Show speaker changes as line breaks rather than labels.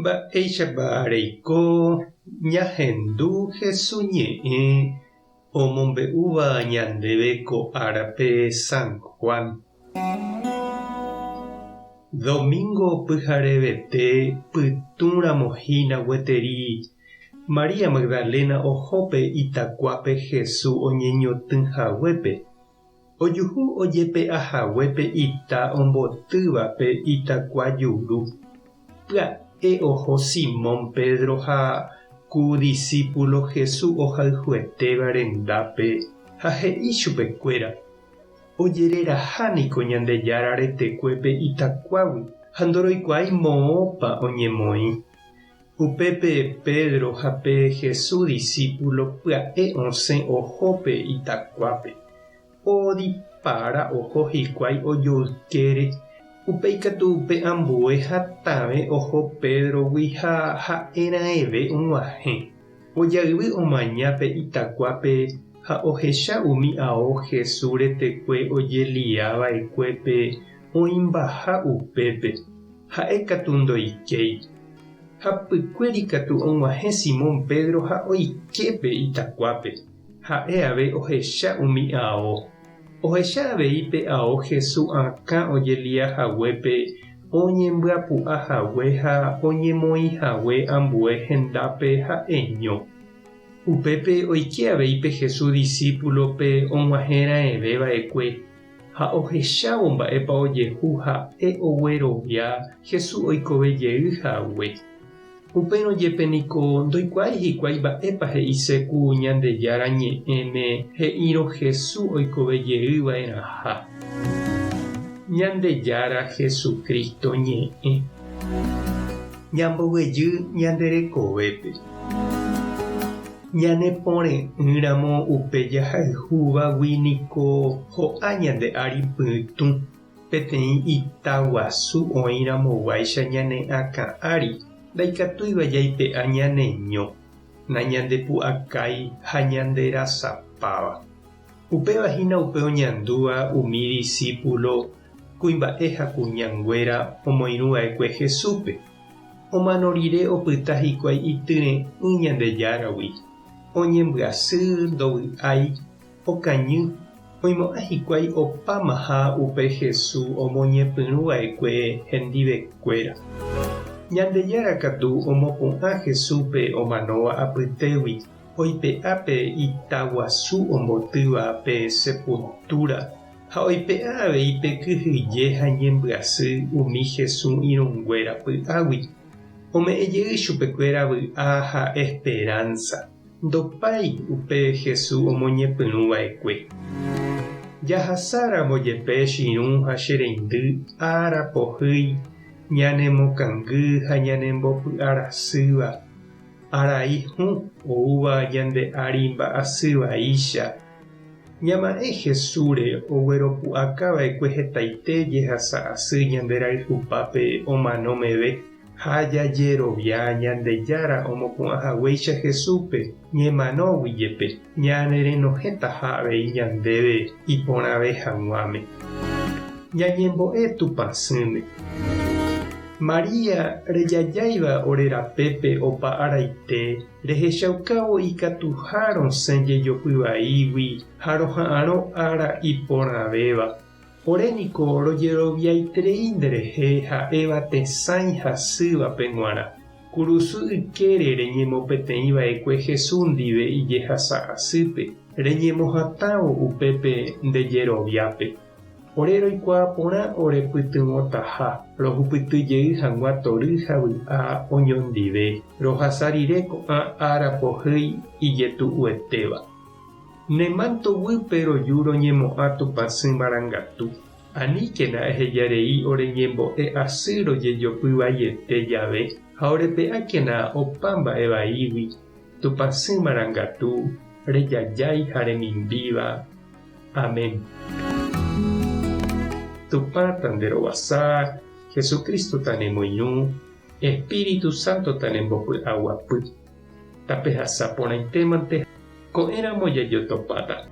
Mba'éichapa reiko ñahendu Hesu ñe'ẽ omombe'úva ñandéve ko árape San Juan? Domingo pyharevete pytũramo hína gueteri María Magdalena oho pe itakuápe Hesu oñeñotỹ haguépe. Ojuhu ojepe'a hague pe ita ombotýva pe itakua juru. Pya'e oho Simón Pedro ha ku disípulo Jesús ohayhuetéva rendápe ha he'i chupekuéra, Ojereraha niko Ñandejára retekue pe itakuágui ha ndoroikuaái moõpa oñemoĩ. Upépe Pedro ha pe Jesús disípulo pya'e osẽ oho pe itakuápe. Odipara oho hikuái ojoykére, upéi katu pe ambue hatãve oho Pédrogui ha ha'e raẽve og̃uahẽ. Ojayvy omaña pe itakuápe ha ohecha umi ao Jesús retekue ojelia va'ekuépe oĩmbaha upépe. Ha'e katu ndoikéi. Hapykuéri katu og̃uahẽ Simón Pedro ha oike pe itakuápe. Ha'e ave ohecha umi ao. Ohecha avei pe ao Jesús akã ojelia haguépe oñembyapu'a hague ha oñemoĩ hague ambue hendápe ha'eño. Upépe oike avei pe Jesús disípulope og̃uahẽ raẽve va'ekue. Ha ohechávo mba'épa ojehu ha'e oguerovia Jesús oikove jey hague. Upérõ jepe niko ndoikuaái hikuái mba'épa he'ise ku Ñandejára Ñe'ẽme he'írõ Jesús oikove jey va'erãha. Ñandejára Jesucristo ñe'ẽ. Ñamboguejy ñande rekovépe. Ñane pore'ỹramo upe jahayhúvagui niko ho'a ñande ári pytũ, peteĩ ita guasu oĩramoguáicha ñane akã ári ndaikatúiva jaipe'a ñane ño, nañandepu'akái ha ñanderasapáva. Upéva hína upe oñandúva umi disípulo kuimba'e ha kuñanguéra omoirũva'ekue Jesúspe. Omano rire opyta hikuái ityre'ỹ Ñandejáragui, oñembyasy, ndovy'ái, okañy, oimo'ã hikuái opámaha upe Jesús omoñepyrũva'ekue hendivekuéra. Ñandejára katu omopu'ã Jesúspe omanóva apytégui, oipe'a pe ita guasu ombotýva pe sepultúra Ha oipe'a avei pe kyhyje ha ñembyasy umi Jesús irũnguéra py'águi. Ome'ẽ jey chupekuéra vy'a ha esperánsa. Ndopái upe Jesús omoñepyrũ va'ekue. Jahasáramo jepe che irũ ha che reindy ára pohýi ñanemokangy ha ñanembopy'arasýva, arai hũ oúva ñande ári mba'asy vaícha, Ñama'ẽ Jesúsre ogueropu'aka va'ekue hetaite jehasa asy ñande rayhupápe omano meve, ha jajerovia Ñandejára omopu'ã haguéicha Jesúspe ñemanógui jepe, ñanerenohẽtaha avei ñandéve iporãve hag̃uáme. Ñañembo'e Tupãsýme. María rejajáiva ore rapépe opa araite, Rehechaukávo ikatuha rosẽ jejopy vaígui ha roha'arõ ára iporãvéva. Ore niko rojeroviaiterei nderehe ha'éva tesãi hasývape g̃uarã. Kurusu ykére reñemopeteĩ va'ekue Jesús ndive ijehasa asýpe, reñemohatãvo upépe nde jeroviápe. Ore roikuaa porã ore pytyvõtaha rohupyty jey hag̃ua tory ha vy'a oñondive, rohasa rire ko'ã ára pohýi ijetu'uetéva. Ne mánto guýpe roju roñemo'ã Tupãsy marangatu. Aníkena eheja rei ore ñembo'e asy rojejopy vaiete jave ha orepe'ákena opa mba'e vaígui, Tupãsy marangatu, rejajái ha remimbíva. Amén. Tupã tanderovasa, Jesucristo tanemoirũ, Espíritu Santo tanembopy'aguapy. Tapehasa porãitémante, ko'ẽramo jajotopáta.